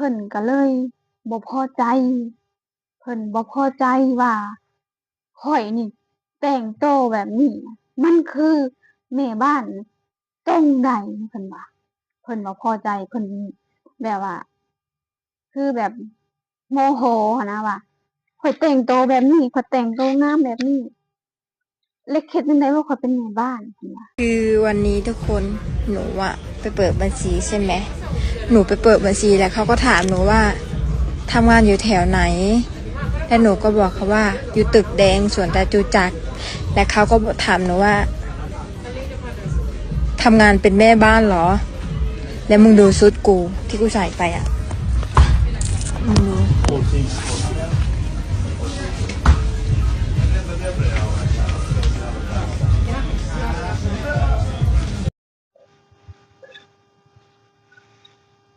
พิ่ນກໍເລີຍບໍ່ພໍໃຈ ເພິ່ນບໍ່ພໍໃຈວ່າຂ້ອຍນີ້ແຕ່ງໂຕແບບນີ້ ມັນຄືແມ່ບ້ານຕົງໃດ ເພິ່ນວ່າ ເພິ່ນບໍ່ພໍໃຈ ເພິ່ນແບບວ່າ ຄືແບບໂມໂຫຫັ້ນນະວ່າ ຂ້ອຍແຕ່ງໂຕແບບນີ້ ຂ້ອຍແຕ່ງໂຕງາມແບບນີ້ ແລະເຮັດຈັ່ງໃດວ່າຂ້ອຍເປັນແມ່ບ້ານ ເພິ່ນວ່າ. ຄືວັນນີ້ທຸກຄົນ ໜູອະໄປເປີດບັນຊີໃຊ່ໄໝ? ໜູໄປເປີດບັນຊີ ແລ້ວເຂົາກໍຖາມໜູວ່າ ທຳງານຢູ່ແຖວໃດ? ແລ້ວໜູກໍບອກເຂົາວ່າ ຢູ່ຕຶກແດງ ສວນຈະຕຸຈັກ ແລ້ວເຂົາກໍຖາມໜູວ່າ ທຳງານເປັນແມ່ບ້ານເຫລອ? ແລ້ວມຶງດູຊຸດກູທີ່ກູໃສ່ໄປອະ ມຶງດູ.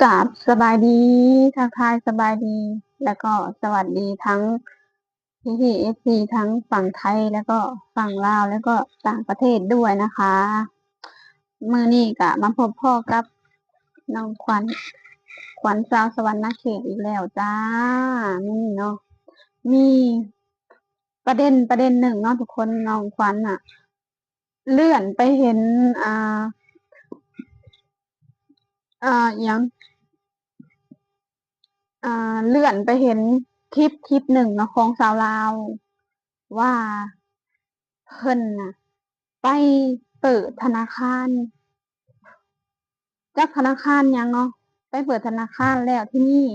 ກາບສະບາຍດີ ທັກທາຍສະບາຍດີ ແລ້ວກໍສະຫວັດດີທັງ ພີ່ໆ ເອັຟຊີ ທັງຝັ່ງໄທ ແລ້ວກໍຝັ່ງລາວ ແລ້ວກໍຕ່າງປະເທດດ້ວຍນະຄະ. ມື້ນີ້ກະມາພົບພໍ້ກັບນ້ອງຂວັນ ຂວັນຊາວສະຫວັນນະເຂດອີກແລ້ວຈ້າ. ມື້ນີ້ເນາະ ມີປະເດັນ ປະເດັນໜຶ່ງເນາະທຸກຄົນ ນ້ອງຂວັນນະ ເລື່ອນໄປເຫັນ ອ່າ ອ່າ ອີ່ຫຍັງ ອ່າ ເລື່ອນໄປເຫັນຄລິບ ຄລິບໜຶ່ງເນາະ ຂອງຊາວລາວ ວ່າເພິ່ນນະໄປເປີດທະນາຄານ ຈັກທະນາຄານຫຍັງເນາະ ໄປເປີດທະນາຄານ ແລ້ວທີນີ້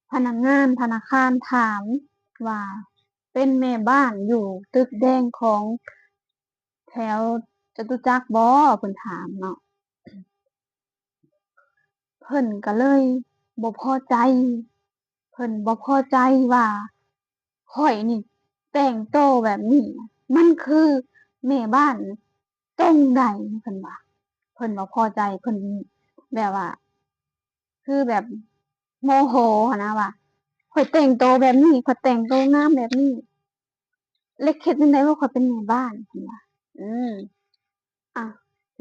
ພະນັກງານທະນາຄານຖາມວ່າ ເປັນແມ່ບ້ານຢູ່ຕຶກແດງຂອງແຖວຈະຕຸຈັກບໍ່? ເພິ່ນຖາມເນາະ. ເພິ່ນກໍເລີຍບໍ່ພໍໃຈ ເພິ່ນບໍ່ພໍໃຈວ່າຂ້ອຍນີ້ແຕ່ງໂຕແບບນີ້ ມັນຄືແມ່ບ້ານຕົງໃດ ເພິ່ນວ່າ ເພິ່ນບໍ່ພໍໃຈ ເພິ່ນແບບວ່າ ຄືແບບໂມໂຫຫັ້ນນະວ່າ ຂ້ອຍແຕ່ງໂຕແບບນີ້ ຂ້ອຍແຕ່ງໂຕງາມແບບນີ້ ແລະເຮັດຈັ່ງໃດວ່າຂ້ອຍເປັນແມ່ບ້ານ ເພິ່ນວ່າ. ອືມ ອ່ະ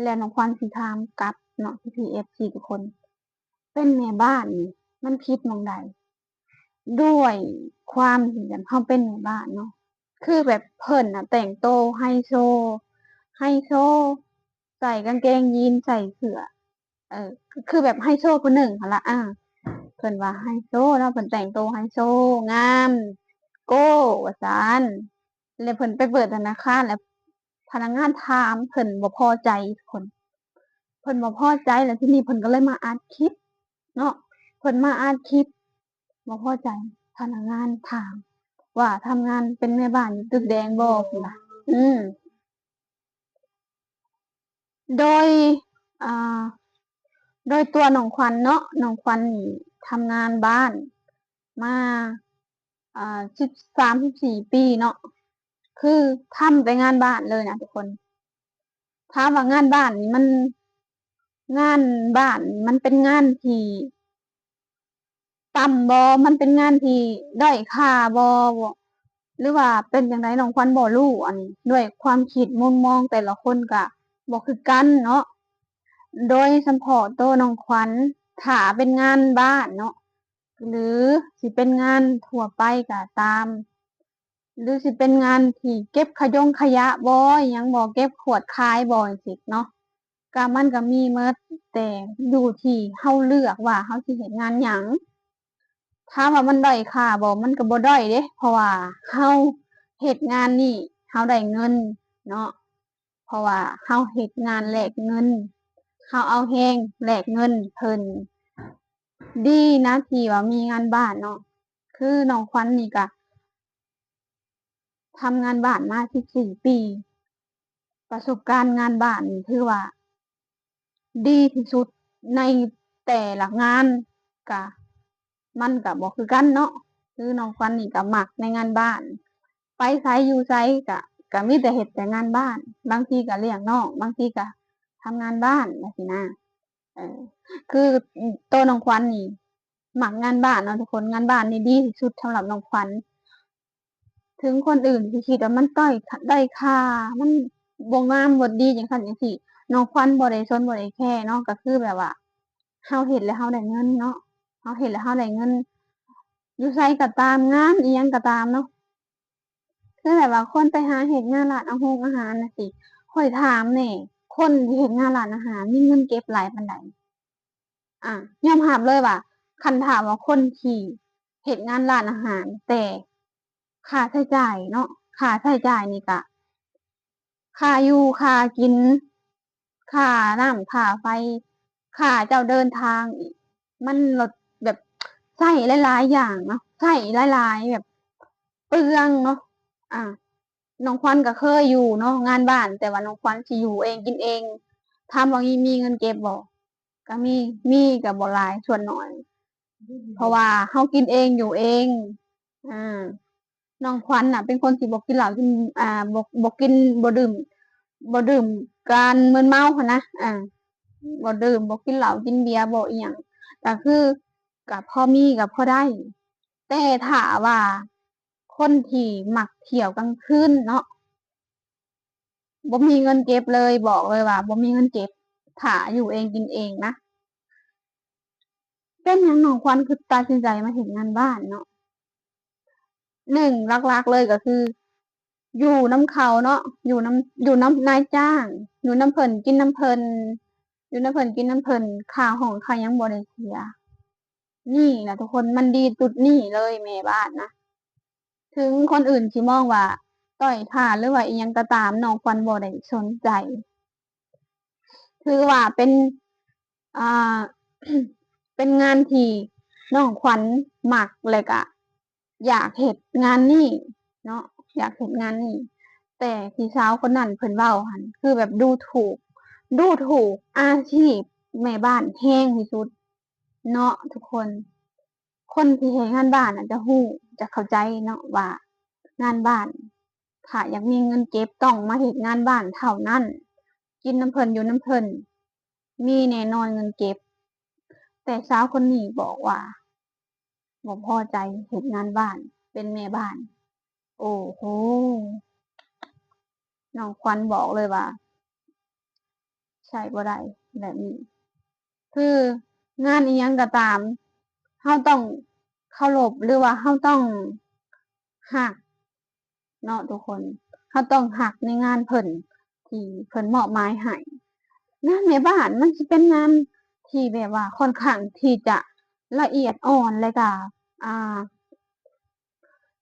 ແລ້ວນ້ອງຂວັນຊິຖາມກັບເນາະ ພີ່ໆ ເອັຟຊີ ທຸກຄົນ ເປັນແມ່ບ້ານນີ້ມັນຜິດໝ່ອງໃດ? ດ້ວຍຄວາມທີ່ແບບເຮົາເປັນແມ່ບ້ານເນາະ ຄືແບບເພິ່ນນະແຕ່ງໂຕໄຮໂຊ ໄຮໂຊ ໃສ່ກາງເກງຢີນ ໃສ່ເສື້ອ ເອີ ຄືແບບໄຮໂຊຜູ້ໜຶ່ງຫັ້ນລະ ອາ ເພິ່ນວ່າໄຮໂຊເນາະ ເພິ່ນແຕ່ງໂຕໄຮໂຊ ງາມ ໂກ້ ວ່າຊັ້ນ ແລ້ວເພິ່ນໄປເປີດທະນາຄານ ແລ້ວພະນັກງານຖາມ ເພິ່ນບໍ່ພໍໃຈທຸກຄົນ ເພິ່ນບໍ່ພໍໃຈ ແລ້ວທີນີ້ເພິ່ນກໍເລີຍມາອັດຄລິບເນາະ ເພິ່ນມາອັດຄລິບ ບໍ່ພໍໃຈ ພະນັກງານຖາມວ່າ ທຳງານເປັນແມ່ບ້ານຢູ່ຕຶກແດງບໍ່? ເພິ່ນວ່າ ອືມ ໂດຍ ອ່າ ໂດຍຕົວນ້ອງຂວັນເນາະ ນ້ອງຂວັນນີ້ທຳງານບ້ານມາ ອ່າ ສິບສາມ ສິບສີ່ປີເນາະ ຄືທຳແຕ່ງານບ້ານເລີຍນະທຸກຄົນ. ຖາມວ່າງານບ້ານນີ້ມັນ ງານບ້ານນີ້ມັນເປັນງານທີ່ ຕ່ຳບໍ່? ມັນເປັນງານທີ່ດ້ອຍຄ່າບໍ່? ຫຼືວ່າເປັນຈັ່ງໃດ? ນ້ອງຂວັນບໍ່ຮູ້ ອັນນີ້ດ້ວຍຄວາມຄິດມຸມມອງແຕ່ລະຄົນກະບໍ່ຄືກັນເນາະ ໂດຍສະເພາະໂຕນ້ອງຂວັນ ຖ້າເປັນງານບ້ານເນາະ ຫຼືຊິເປັນງານທົ່ວໄປກະຕາມ ຫຼືຊິເປັນງານທີ່ເກັບຂະຢົງຂະຫຍະບໍ່ ອີ່ຫຍັງບໍ່ ເກັບຂວດຂາຍບໍ່ ຈັ່ງຊີ້ເນາະ ກະມັນກະມີໝົດ ແຕ່ຢູ່ທີ່ເຮົາເລືອກວ່າເຮົາຊິເຮັດງານຫຍັງ. ຖາມວ່າມັນດ້ອຍຄ່າບໍ່? ມັນກະບໍ່ດ້ອຍເດ້ ເພາະວ່າເຮົາເຮັດງານນີ້ ເຮົາໄດ້ເງິນເນາະ ເພາະວ່າເຮົາເຮັດງານແລກເງິນ ເຮົາເອົາແຮງແລກເງິນເພິ່ນ. ດີນະທີ່ວ່າມີງານບ້ານເນາະ ຄືນ້ອງຂວັນນີ້ກະ ທຳງານບ້ານມາສິບສີ່ປີ ປະສົບການງານບ້ານນີ້ຖືວ່າດີທີ່ສຸດໃນແຕ່ລະງານ ກະ ມັນກະບໍ່ຄືກັນເນາະ ຄືນ້ອງຂວັນນີ້ກະມັກໃນງານບ້ານ ໄປໃສຢູ່ໃສກະ ກະມີແຕ່ເຮັດແຕ່ງານບ້ານ ບາງທີກະລ້ຽງນ້ອງ ບາງທີກະທຳງານບ້ານຈັ່ງຊີ້ນະ ເອີ ຄືໂຕນ້ອງຂວັນນີ້ ມັກງານບ້ານເນາະທຸກຄົນ ງານບ້ານນີ້ດີທີ່ສຸດສຳລັບນ້ອງຂວັນ ເຖິງຄົນອື່ນຊິຄິດວ່າມັນຕ້ອຍ ດ້ອຍຄ່າ ມັນບໍ່ງາມບໍ່ດີຈັ່ງຊັ້ນຈັ່ງຊີ້ ນ້ອງຂວັນບໍ່ໄດ້ສົນບໍ່ໄດ້ແຄເນາະ ກະຄືແບບວ່າ ເຮົາເຮັດແລ້ວເຮົາໄດ້ເງິນເນາະ, ເຮົາເຮັດແລ້ວເຮົາໄດ້ເງິນ ຢູ່ໃສກໍຕາມ ງານອີ່ຫຍັງກໍຕາມເນາະ. ຄືແບບວ່າຄົນໄປຫາເຮັດງານຮ້ານອາ ໂຮງອາຫານຈັ່ງຊີ້ ຂ້ອຍຖາມແດ່ ຄົນທີ່ເຮັດງານຮ້ານອາຫານມີເງິນເກັບຫຼາຍປານໃດ? ອາ ຍອມຮັບເລີຍວ່າ ຄັນຖ້າວ່າຄົນທີ່ເຮັດງານຮ້ານອາຫານ ແຕ່ຄ່າໃຊ້ຈ່າຍເນາະ, ຄ່າໃຊ້ຈ່າຍນີ້ກະ ຄ່າຢູ່ ຄ່າກິນ ຄ່ານ້ຳ ຄ່າໄຟ ຄ່າເຈົ້າເດີນທາງອີກ ມັນລະແບບໃຊ້ຫຼາຍໆຢ່າງເນາະ, ໃຊ້ຫຼາຍໆແບບເປືອງເນາະ. ອາ ນ້ອງຂວັນກໍເຄີຍຢູ່ເນາະ ງານບ້ານ ແຕ່ວ່ານ້ອງຂວັນຊິຢູ່ເອງກິນເອງ. ຖາມວ່າມີ ມີເງິນເກັບບໍ່? ກໍມີ ມີກໍບໍ່ຫຼາຍ ສ່ວນໜ້ອຍ ເພາະວ່າເຮົາກິນເອງຢູ່ເອງ. ອາ ນ້ອງຂວັນນະເປັນຄົນທີ່ບໍ່ກິນເຫຼົ້າກິນ ອາ ບໍ່ ບໍ່ກິນ ບໍ່ດື່ມ ບໍ່ດື່ມການມຶນເມົາຫັ້ນນະ. ອາ ບໍ່ດື່ມ ບໍ່ກິນເຫຼົ້າກິນເບຍ ບໍ່ອີ່ຫຍັງ ກໍຄື ກໍພໍມີກໍພໍໄດ້. ແຕ່ຖ້າວ່າຄົນທີ່ມັກທ່ຽວກາງຄືນເນາະ ບໍ່ມີເງິນເກັບເລີຍ, ບອກເລີຍວ່າບໍ່ມີເງິນເກັບ ຖ້າຢູ່ເອງກິນເອງນະ. ເປັນຫຍັງນ້ອງຂວັນຄືຕັດສິນໃຈມາເຮັດງານບ້ານເນາະ? ໜຶ່ງ ຫຼັກໆເລີຍກໍຄື ຢູ່ນຳເຂົາເນາະ, ຢູ່ນຳ ຢູ່ນຳນາຍຈ້າງ, ຢູ່ນຳເພິ່ນ ກິນນຳເພິ່ນ, ຢູ່ນຳເພິ່ນ ກິນນຳເພິ່ນ, ຄ່າຫ້ອງຄ່າຫຍັງບໍ່ໄດ້ເສຍ. ນີ້ນະທຸກຄົນ ມັນດີຈຸດນີ້ເລີຍ ແມ່ບ້ານນະ. ເຖິງຄົນອື່ນຊິມອງວ່າດ້ອຍຄ່າ ຫຼືວ່າອີ່ຫຍັງກໍຕາມ ນ້ອງຂວັນບໍ່ໄດ້ສົນໃຈ. ຖືວ່າເປັນ ອ່າ ເປັນງານທີ່ນ້ອງຂວັນມັກ ແລະກະຢາກເຮັດງານນີ້ເນາະ, ຢາກເຮັດງານນີ້. ແຕ່ທີ່ສາວຄົນນັ້ນເພິ່ນເວົ້າຫັ້ນ ຄືແບບດູຖູກ ດູຖູກອາຊີບແມ່ບ້ານແຮງທີ່ສຸດເນາະທຸກຄົນ. ຄົນທີ່ເຮັດງານບ້ານອາດຈະຮູ້ ຈະເຂົ້າໃຈເນາະວ່າ ງານບ້ານ ຖ້າຢາກມີເງິນເກັບ ຕ້ອງມາເຮັດງານບ້ານເທົ່ານັ້ນ, ກິນນຳເພິ່ນ ຢູ່ນຳເພິ່ນ ມີແນ່ນອນເງິນເກັບ. ແຕ່ສາວຄົນນີ້ບອກວ່າບໍ່ພໍໃຈເຮັດງານບ້ານ ເປັນແມ່ບ້ານ. ໂອ້ໂຫ ນ້ອງຂວັນບອກເລີຍວ່າ ໃຊ້ບໍ່ໄດ້ແບບນີ້. ຄືງານອີ່ຫຍັງກໍຕາມ ເຮົາຕ້ອງເຄົາລົບ ຫຼືວ່າເຮົາຕ້ອງຮັກເນາະທຸກຄົນ, ເຮົາຕ້ອງຮັກໃນງານເພິ່ນທີ່ເພິ່ນມອບໝາຍໃຫ້. ງານແມ່ບ້ານມັນຊິເປັນງານທີ່ແບບວ່າຂ້ອນຂ້າງທີ່ຈະລະອຽດອ່ອນ ແລະກະ ອ່າ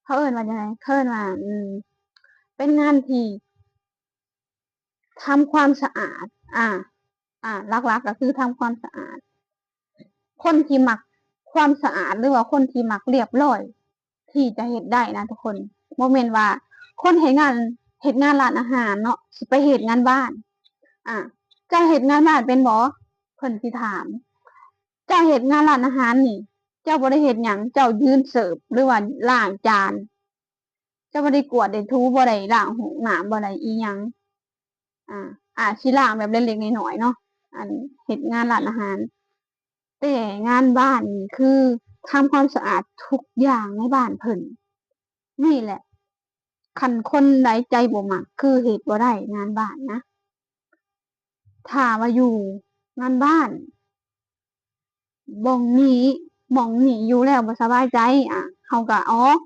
ເຂົາເອີ້ນວ່າຈັ່ງໃດ? ເຂົາເອີ້ນວ່າ ອືມ ເປັນງານທີ່ທຳຄວາມສະອາດ ອາ ອາ ຫຼັກໆກໍຄືທຳຄວາມສະອາດ. ຄົນທີ່ມັກຄວາມສະອາດ ຫຼືວ່າຄົນທີ່ມັກລຽບລ້ອຍ ທີ່ຈະເຮັດໄດ້ນະທຸກຄົນ. ບໍ່ແມ່ນວ່າຄົນເຮັດງານ ເຮັດງານຮ້ານອາຫານເນາະ ຊິໄປເຮັດງານບ້ານ. ອາ ເຈົ້າເຮັດງານບ້ານເປັນບໍ່? ເພິ່ນຊິຖາມ. ເຈົ້າເຮັດງານຮ້ານອາຫານນີ້ ເຈົ້າບໍ່ໄດ້ເຮັດຫຍັງ, ເຈົ້າຢືນເສີບ ຫຼືວ່າລ້າງຈານ, ເຈົ້າບໍ່ໄດ້ກວາດໄດ້ຖູ, ບໍ່ໄດ້ລ້າງຫ້ອງນ້ຳ, ບໍ່ໄດ້ອີ່ຫຍັງ. ອາ ອາດຊິລ້າງແບບເລັກໆນ້ອຍໆເນາະ ອັນເຮັດງານຮ້ານອາຫານ. ແຕ່ງານບ້ານນີ້ຄືທຳຄວາມສະອາດທຸກຢ່າງໃນບ້ານເພິ່ນ. ນີ້ແຫຼະ ຄັນຄົນໃດໃຈບໍ່ມັກ ຄືເຮັດບໍ່ໄດ້ງານບ້ານນະ. ຖ້າວ່າຢູ່ງານບ້ານ ບ່ອນນີ້ ໝ່ອງນີ້ຢູ່ແລ້ວບໍ່ສະບາຍໃຈ ອາ ເຮົາກໍອອກ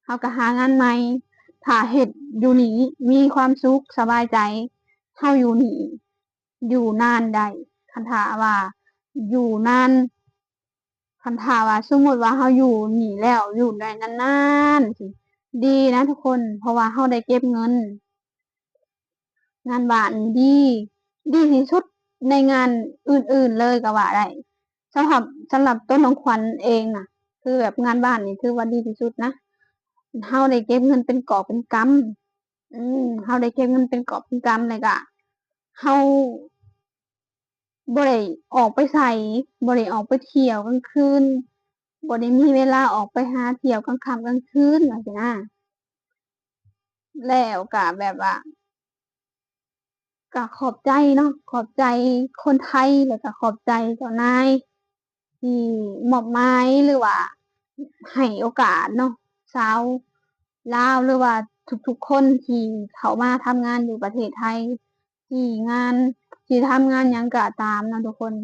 ເຮົາກໍຫາງານໃໝ່. ຖ້າເຮັດຢູ່ນີ້ມີຄວາມສຸກສະບາຍໃຈ ເຮົາຢູ່ນີ້ຢູ່ນານໄດ້. ຄັນຖ້າວ່າຢູ່ນານ ຄັນຖ້າວ່າສົມມຸດວ່າເຮົາຢູ່ນີ້ແລ້ວ ຢູ່ໄດ້ນານໆ ຊິດີນະທຸກຄົນ ເພາະວ່າເຮົາໄດ້ເກັບເງິນ. ງານບ້ານນີ້ດີ ດີທີ່ສຸດໃນງານອື່ນໆເລີຍກໍວ່າໄດ້. ສຳລັບ ສຳລັບຕົວນ້ອງຂວັນເອງນະ ຄືແບບງານບ້ານນີ້ຖືວ່າດີທີ່ສຸດນະ. ເຮົາໄດ້ເກັບເງິນເປັນກອບເປັນກຳ ອືມ ເຮົາໄດ້ເກັບເງິນເປັນກອບເປັນກຳ ແລ້ວກະເຮົາ ບໍ່ໄດ້ອອກໄປໃສ ບໍ່ໄດ້ອອກໄປທ່ຽວກາງຄືນ ບໍ່ໄດ້ມີເວລາອອກໄປຫາທ່ຽວກາງຄ່ຳກາງຄືນ ວ່າຊີ້ນະ. ແລ້ວກະແບບວ່າ ກະຂອບໃຈເນາະ ຂອບໃຈຄົນໄທ ແລ້ວກະຂອບໃຈເຈົ້ານາຍ ທີ່ມອບໝາຍ ຫຼືວ່າໃຫ້ໂອກາດເນາະ ຊາວລາວ ຫຼືວ່າທຸກໆຄົນທີ່ເຂົ້າມາທຳງານຢູ່ປະເທດໄທ ທີ່ງານ ທີ່ທຳງານຫຍັງກໍຕາມເນາະທຸກຄົນ.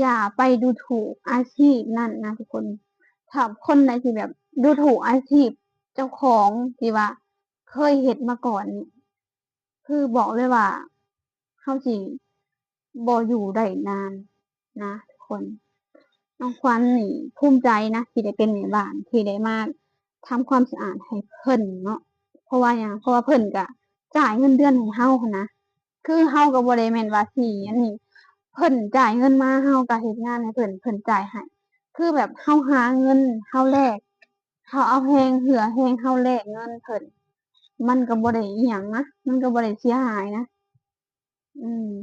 ຢ່າໄປດູຖູກອາຊີບນັ້ນນະທຸກຄົນ. ຖ້າຄົນໃດທີ່ແບບດູຖູກອາຊີບເຈົ້າຂອງທີ່ວ່າເຄີຍເຮັດມາກ່ອນນີ້ ຄືບອກເລີຍວ່າເຮົາຊິບໍ່ຢູ່ໄດ້ນານນະທຸກຄົນ. ນ້ອງຂວັນນີ້ພູມໃຈນະ ທີ່ໄດ້ເປັນແມ່ບ້ານ ທີ່ໄດ້ມາທຳຄວາມສະອາດໃຫ້ເພິ່ນເນາະ. ເພາະວ່າຫຍັງ? ເພາະວ່າເພິ່ນກະຈ່າຍເງິນເດືອນໃຫ້ເຮົາຫັ້ນນະ. ຄືເຮົາກໍບໍ່ໄດ້ແມ່ນວ່າຊິອັນນີ້ ເພິ່ນຈ່າຍເງິນມາ ເຮົາກໍເຮັດງານໃຫ້ເພິ່ນ ເພິ່ນຈ່າຍໃຫ້. ຄືແບບເຮົາຫາເງິນ ເຮົາແລກ ເຮົາເອົາແຮງເຫື່ອແຮງເຮົາແລກເງິນເພິ່ນ ມັນກໍບໍ່ໄດ້ອີ່ຫຍັງນະ ມັນກໍບໍ່ໄດ້ເສຍຫາຍນະ. ອືມ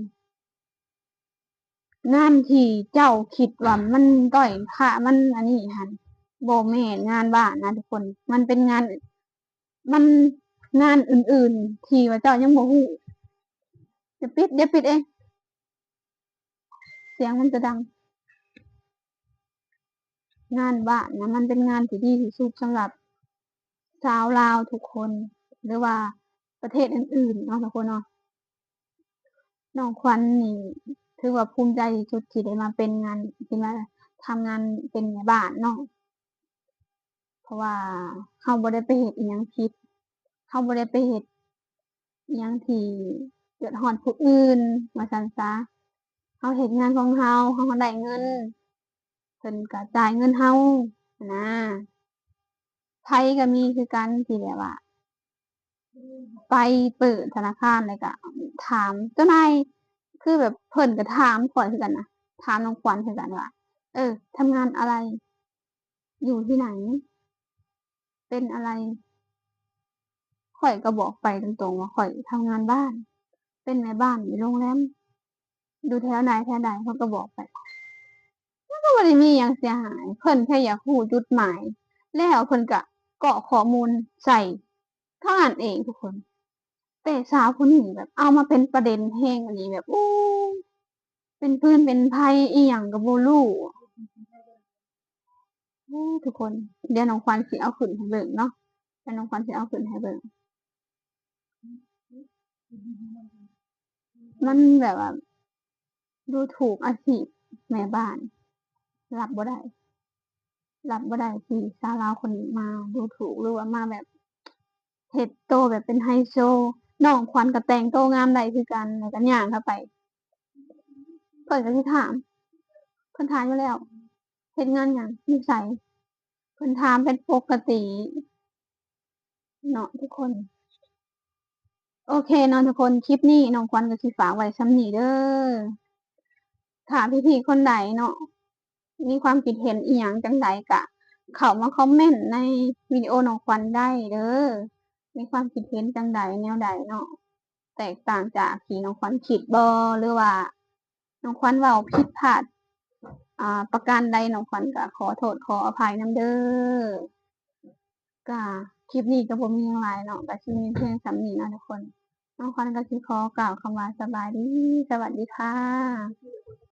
ງານທີ່ເຈົ້າຄິດວ່າມັນດ້ອຍຄ່າ ມັນອັນນີ້ຫັ້ນ ບໍ່ແມ່ນງານບ້ານນະທຸກຄົນ. ມັນເປັນງານ ມັນ ງານອື່ນໆທີ່ວ່າເຈົ້າຍັງບໍ່ຮູ້. ດຽວປິດ ດຽວປິດເອງ ສຽງມັນຈະດັງ. ງານບ້ານນະ ມັນເປັນງານທີ່ດີທີ່ສຸດສຳລັບຊາວລາວທຸກຄົນ ຫຼືວ່າປະເທດອື່ນໆເນາະ ທຸກຄົນເນາະ. ນ້ອງຂວັນນີ້ຖືວ່າພູມໃຈທີ່ສຸດທີ່ໄດ້ມາເປັນງານ ທີ່ມາທຳງານເປັນແມ່ບ້ານເນາະ. ເພາະວ່າເຮົາບໍ່ໄດ້ໄປເຮັດອີ່ຫຍັງຜິດ ເຮົາບໍ່ໄດ້ໄປເຮັດອີ່ຫຍັງທີ່ເດືອດຮ້ອນຜູ້ອື່ນວ່າຊັ້ນຊະ. ເຮົາເຮັດງານຂອງເຮົາ ເຮົາໄດ້ເງິນ ເພິ່ນກໍຈ່າຍເງິນເຮົາຫັ້ນນະ. ໄທກໍມີຄືກັນ ທີ່ແບບວ່າ ໄປເປີດທະນາຄານ ແລ້ວກໍຖາມເຈົ້ານາຍ ຄືແບບເພິ່ນກໍຖາມຂ້ອຍຄືກັນນະ ຖາມນ້ອງຂວັນຄືກັນວ່າ ເອີ ທຳງານອະໄລ? ຢູ່ທີ່ໄຫນ? ເປັນອະໄລ? ຂ້ອຍກໍບອກໄປຕົງໆວ່າຂ້ອຍທຳງານບ້ານ ເປັນແມ່ບ້ານຢູ່ໂຮງແຮມ ຢູ່ແຖວໃດແຖວໃດ ເພິ່ນກໍບອກໄປ. ມັນກໍບໍ່ໄດ້ມີຫຍັງເສຍຫາຍ ເພິ່ນແຄ່ຢາກຮູ້ຈຸດໝາຍ ແລ້ວເພິ່ນກະກອກຂໍ້ມູນໃສ່ເທົ່ານັ້ນເອງທຸກຄົນ. ແຕ່ສາວຜູ້ນີ້ແບບເອົາມາເປັນປະເດັນແຮງອີ່ຫຼີ ແບບ ໂອ້ ເປັນຟືນເປັນໄຟອີ່ຫຍັງກໍບໍ່ຮູ້. ໂອ້ ທຸກຄົນ ດຽວນ້ອງຂວັນຊິເອົາຂຶ້ນໃຫ້ເບິ່ງເນາະ ດຽວນ້ອງຂວັນຊິເອົາຂຶ້ນໃຫ້ເບິ່ງ. ມັນແບບວ່າ ດູຖູກອາຊີບແມ່ບ້ານ ຮັບບໍ່ໄດ້ ຮັບບໍ່ໄດ້ທີ່ຊາວລາວຄົນນີ້ມາດູຖູກ ຫຼືວ່າມາແບບເຮັດໂຕແບບເປັນໄຮໂຊ. ນ້ອງຂວັນກໍແຕ່ງໂຕງາມໄດ້ຄືກັນ ແລ້ວກໍຍ່າງເຂົ້າໄປ ເພິ່ນກໍຊິຖາມ ເພິ່ນຖາມຢູ່ແລ້ວ ເຮັດງານຫຍັງ? ຢູ່ໃສ? ເພິ່ນຖາມເປັນປົກກະຕິເນາະທຸກຄົນ. ໂອເຄເນາະທຸກຄົນ ຄລິບນີ້ນ້ອງຂວັນກໍຊິຝາກໄວ້ສ່ຳນີ້ເດີ. ຖ້າພີ່ໆຄົນໃດເນາະ ມີຄວາມຄິດເຫັນອີ່ຫຍັງຈັ່ງໃດ ກະເຂົ້າມາຄອມເມັນໃນວິດີໂອນ້ອງຂວັນໄດ້ເດີ. ມີຄວາມຄິດເຫັນຈັ່ງໃດ ແນວໃດເນາະ ແຕກຕ່າງຈາກທີ່ນ້ອງຂວັນຄິດບໍ່ ຫຼືວ່າ ນ້ອງຂວັນເວົ້າຜິດພາດ ອ່າ ປະການໃດ ນ້ອງຂວັນກໍຂໍໂທດຂໍອະໄພນຳເດີ. ກະຄລິບນີ້ກໍບໍ່ມີຫຍັງຫຼາຍເນາະ ກໍຊິມີພຽງສ່ຳນີ້ເນາະທຸກຄົນ. ນ້ອງຂວັນກໍຊິຂໍກ່າວຄຳວ່າສະບາຍດີ ສະຫວັດດີຄ່ະ.